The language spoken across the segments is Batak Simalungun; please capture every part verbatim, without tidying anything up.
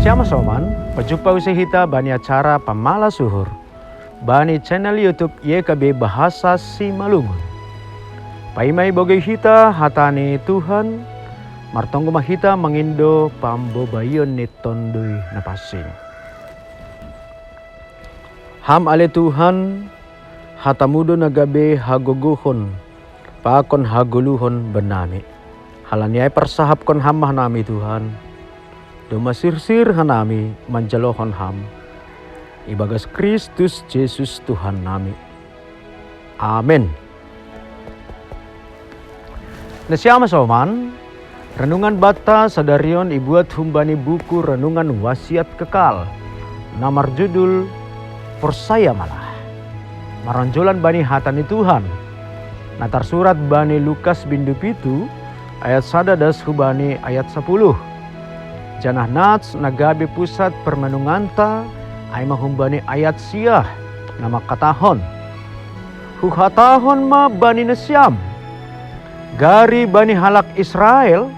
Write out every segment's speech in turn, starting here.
Shalom soman, pajumpa use hita bani acara Pamalas Uhur bani channel YouTube Y K B Bahasa Simalungun. Paima ibogei hita hata ni Tuhan, martonggo ma hita mangindo pambobaion ni Tonduy Napansing. Ham ale Tuhan, hatamu do na gabe hagogohon pakon hagoluhon bannami. Halani ai parsahapkon Ham ma hanami Tuhan, domma sirsir hanami manjalohon Ham, ibagas Kristus Jesus Tuhannami. Amen. Nasiam soman, renungan banta sadarion ibuat humbani buku Renungan Wasiat Kekal, na marjudul Porsaya Malah. Maronjolan bani hata ni Tuhan, na tarsurat bani Lukas bindu pitu, ayat sada das hubani ayat sapuluh. Janah nats na gabe pusat permenunganta, ai ma humbani ayat sia, na mangkatahon: Huhatahon ma bani nasiam, gari bani halak Israel,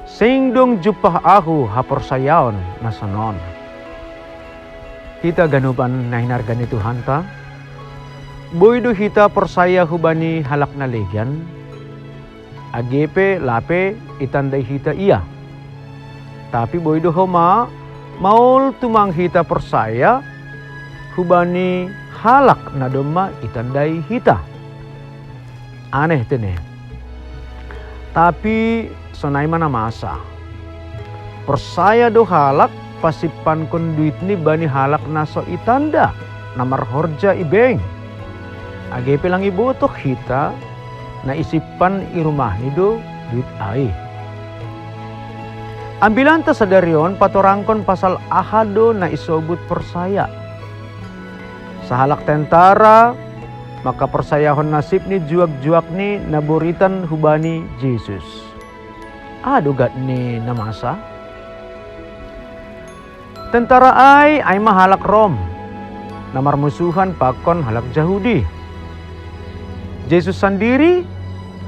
sing dong jumpah ahu haporsayaon na sonon. Hita ganupan na hinarga ni Tuhanta, boi do hita porsaya hubani halak na legan, age pe lape itandai hita ia. Tapi boi do homa, maol tumang hita porsaya hubani halak na domma itandai hita. Aneh tene. Tapi sonai ma na masa. Porsaya do halak pasimpankon duitni bani halak na so itanda, na marhorja i bank. Age pe lang ibotoh hita, na isimpan i rumahni do duit ai. Ambilanta sadari on patorangkon pasal aha do na isobut porsaya. Sahalak tentara mangkaporsayahon nasibni juak-juakni na boritan hubani Jesus. Aha do gatni na masa? Tentara ai, ai ma halak Rom, na marmusuhan pakon halak Jahudi. Jesus sandiri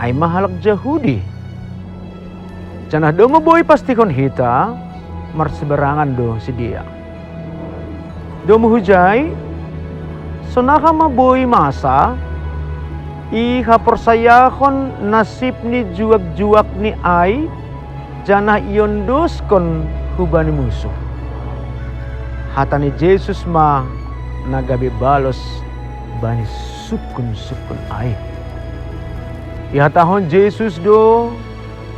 ai ma halak Jahudi. Janah domma boi pastihon hita, marsibarangan do sidea. Domu hujai, sonaha ma boi masa ihaporsayahon nasibni juak-juakni ai, janah iondoskon hubani musuh. Hata ni Jesus ma na gabe balos bani sungkun-sungkun ai. Ihatahon Jesus do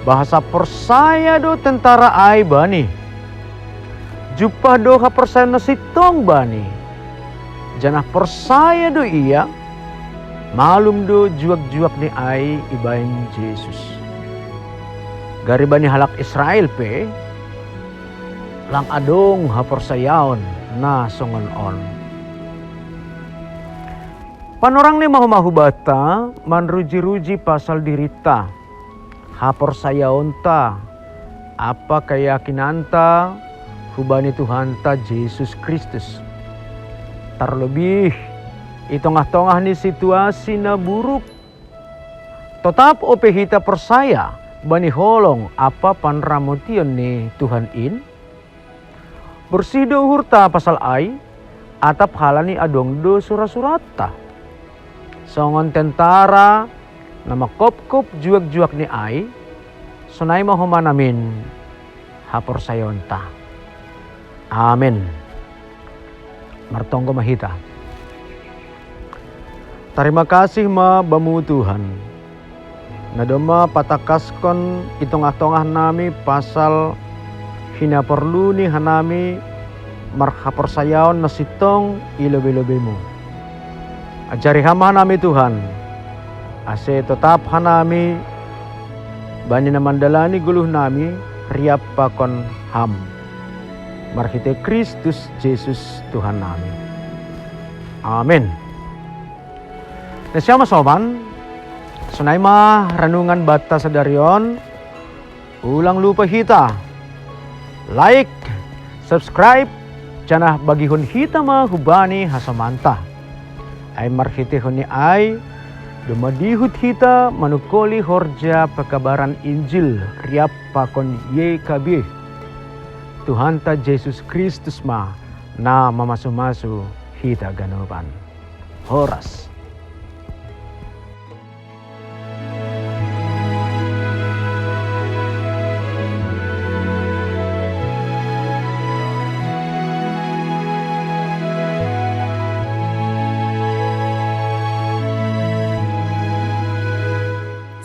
bahasa porsaya do tentara ai bani. Jumpah do haporsayaon na sintong bani. Janah porsaya do ia, malum do juak-juakni ai ibahen Jesus. Gari bani halak Israel pe, lang adong haporsayaon na songon on. Panorangni ma homa hubanta manruji-ruji pasal dirinta, haporsayaonta, ampa keyakinanta hubani Tuhanta Jesus Kristus. Tarlobih i tongah-tongah ni situasi na buruk, totap ope hita porsaya bani holong ampa panramotion ni Tuhan in? Borsih do uhurta pasal ai, atap halani adong do surat-suratta. Songon tentara na mangkopkop juak-juakni ai, sonai ma homa namin haporsayaonta. Amen. Martonggo ma hita. Tarima kasih ma Bamu Tuhan, na domma patangkaskon i tongah-tongah nami pasal hinaporlu ni hanami marhaporsayaon na sintong i lobei-lobeiMu. Ajari Ham ma hanami Tuhan, ase totap hanami bani na mandalani goluh nami riap pakon Ham. Marhitei Kristus Jesus Tuhan nami. Amen. Nasiam soman, sonai ma renungan banta sadari on. Ulang lupa hita like, subscribe, janah bagihon hita ma hubani hasomanta. Ai marhiteihon ni ai, domma dihut hita manungkoli horja pekabaran Injil riap pakon Y K B. Tuhanta Jesus Kristus ma na mamasu-masu hita ganupan. Horas.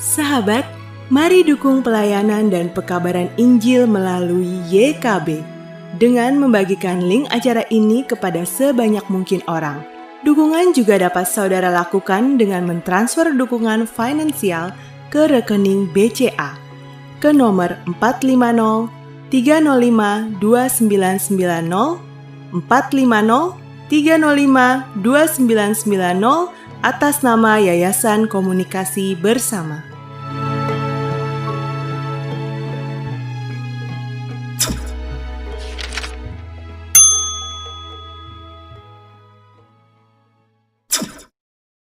Sahabat, mari dukung pelayanan dan pekabaran Injil melalui Y K B dengan membagikan link acara ini kepada sebanyak mungkin orang. Dukungan juga dapat saudara lakukan dengan mentransfer dukungan finansial ke rekening B C A ke nomor empat lima nol tiga nol lima dua sembilan sembilan nol, empat lima nol tiga nol lima dua sembilan sembilan nol, atas nama Yayasan Komunikasi Bersama.